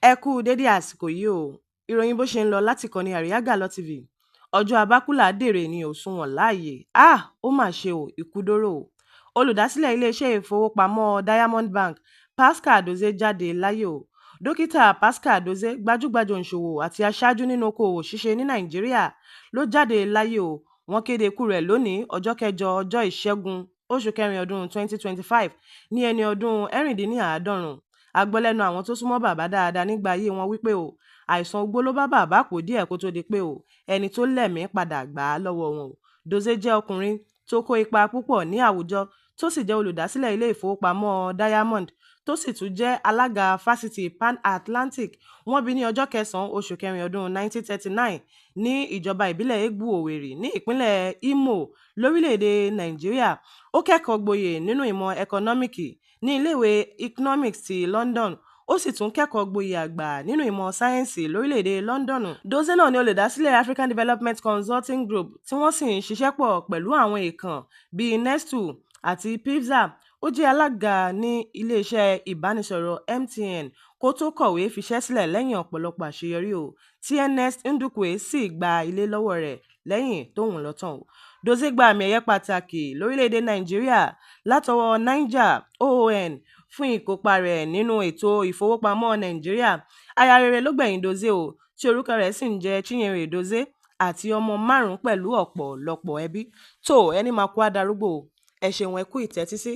Ẹ kú dédé àsìkò yìí o. Ìròyìn bó ṣe ń lọ láti ìkànnì Àríyágàlọ TV. Ọjọ́ abákúlà dèrè ni ò sunwọ̀n láàyè. Háà, ó mà ṣe o, ikú dóró o. Olùdásílẹ̀ iléeṣẹ́ ìfowópamọ́ Diamond Bank, Pascal Dozie, jáde láyé o. Dókítà Pascal Dozie, gbajúgbajà òǹṣòwò àti aṣáájú nínú okòòwò ṣíṣe ní Nàìjíríà, ló jáde láyé o. Wọ́n kéde ikú rẹ̀ lónìí, ọjọ́ kẹjọ ọjọ́ Ìṣẹ́gun, oṣù kẹrin ọdún 2025, ní ẹni ọdún 76. A gbọ́ lẹ́nu àwọn tó súnmọ́ bàbá dáadáa nígbà ayé wọn wípé o, àìsàn ogbó ló bá bàbá pò díẹ̀ kó tó di pé o, ẹni tó lẹ̀mí padà gbà á lọ́wọ́ wọn o. Dozie jẹ́ ọkùnrin tó kó ipa púpọ̀ ní àwùjọ, tó sì jẹ́ olùdásílẹ̀ ilé ìfowópamọ́ Diamond, tó sì tún jẹ́ alága fásitì Pan Atlantic. Wọ́n bí ní ọjọ́ kẹsàn-án oṣù kẹrin ọdún 1939 ní ìjọba ìbílẹ̀ Egbu Owerri ní ìpínlẹ̀ Imo lórílẹ̀‐èdè Nàìjíríà. Ó kẹ́kọ̀ọ́ gboyè nínú ìmọ̀ ẹkọ́nọ́mìkì ní iléèwé Economics ti London, ó sì tún kẹ́kọ̀ọ́ gboyè àgbà nínú ìmọ̀ sáyẹ́ǹsì lórílẹ̀‐èdè London. Dozie náà ni olùdásílẹ̀ African Development Consulting Group, tí wọ́n sì ń ṣiṣẹ́ pọ̀ pẹ̀lú àwọn èèkàn bíi Nestle àti Pfizer. Ó jẹ́ alága ní iléeṣẹ́ ìbánisọ̀rọ̀ MTN kó tó kọ̀wé fiṣẹ́ sílẹ̀ lẹ́yìn ọ̀pọ̀lọpọ̀ àṣeyọrí o, tí Ernest Ndukwe sì gba ilé lọ́wọ́ rẹ̀ lẹ́yìn tóun lọ tán o. Dozie gba àmì ẹ̀yẹ pàtàkì lórílẹ̀‐èdè Nàìjíríà látọwọ́ Niger OON fún ìkópa rẹ̀ nínú ètò ìfowópamọ́ Nàìjíríà. Aya rere ló gbẹ̀yìn Dozie o, tí orúkọ rẹ̀ sì ń jẹ́ Chinyere Dozie, àti ọmọ márùn-ún pẹ̀lú ọ̀pọ̀lọpọ̀ ẹbí. Tó ẹni máa kú àdarúgbó o. Ẹ ṣeun, ẹ kú ìtẹ́tísí.